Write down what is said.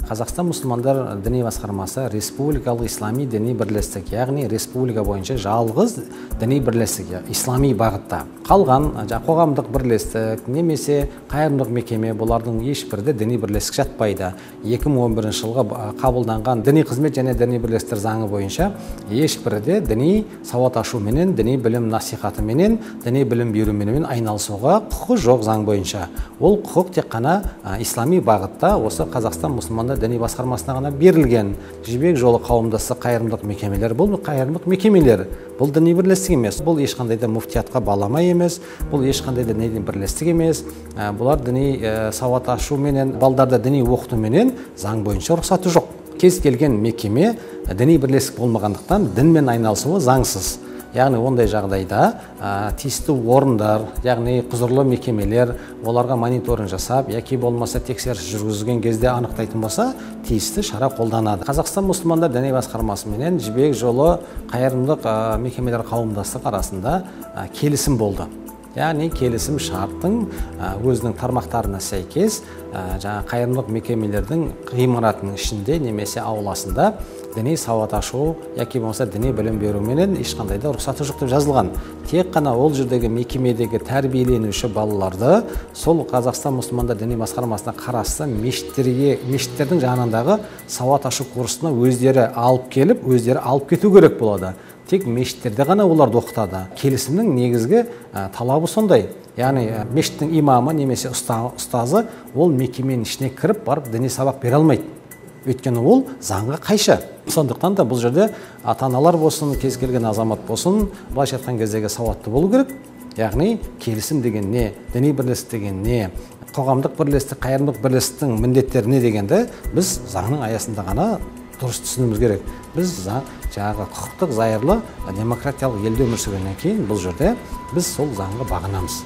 Қазақстан мұсылмандар діни басқармасы республикалық ислами діни бірлестік, яғни республика бойынша жалғыз діни бірлестік, ислами бағытта. Қалған қоғамдық бірлестік немесе қайырымдылық мекеме, бұлардың ешбірі де діни бірлестік жатпайды. 2011 жылғы қабылданған діни қызмет және діни бірлестіктер заңы бойынша ешбірі де діни сауат ашуменен, діни білім насихатыменен, діни білім беруменен айналысуға құқы жоқ заң бойынша. Ол құқық тек қана ислами бағытта осы Қазақстан мұсылмандар діни басқармасына ғана берілген. Жібек жолы қауымдастығы қайырымдылық мекемелер, бұл қайырымдылық мекемелер, бұл діни бірлестік емес, бұл ешқандай да муфтиятқа балама емес, бұл ешқандай да діни бірлестік емес. Бұлар діни сауат ашуменен, балдарды діни оқытуменен заң бойынша рұқсаты жоқ. Кез келген мекеме діни бірлестік болмағандықтан дінмен айналысуы заңсыз. Яғни ондай жағдайда тиісті орындар, яғни құзырлы мекемелер оларға мониторинг жасап, яки болмаса тексеріс жүргізген кезде анықтайтын болса, тиісті шара қолданады. Қазақстан мұсылмандар діни басқармасы менен Жібек жолы қайырымдылық мекемелер қауымдастығы арасында келісім болды. Яғни келісім шарттың өзінің тармақтарына сәйкес жаңа қайырымдылық мекемелердің ғимаратының ішінде немесе ауласында діни сауат ашу яки болмаса діни білім беруменен ешқандай да рұқсаты жоқ деп жазылған. Тек қана ол жердегі мекемедегі тәрбиеленуші балаларды сол Қазақстан мұсылмандар діни басқармасына қарасты мешіттердің жанындағы сауат ашу курсына өздері алып келіп, өздері алып кету керек болады. Тек мешіттерде ғана оларды оқытады. Келісімнің негізгі талабы сондай. Яғни мешіттің имамы немесе ұстазы ол мекеменің ішіне кіріп барып діни сабақ бере алмайды. Өйткені ол заңға қайшы. Сондықтан да бұл жерде ата-аналар болсын, кез келген азамат болсын, былайша айтқан кездегі сауатты болу керек. Яғни келісім деген не, діни бірлестік деген не, қоғамдық бірлестік, қайырымдылық бірлестіктің міндеттері не дегенді біз заңның аясында ғана дұрыс түсінуіміз керек. Біз жаңағы құқықтық зайырлы демократиялық елде өмір сүргеннен кейін бұл жерде біз сол заңға бағынамыз.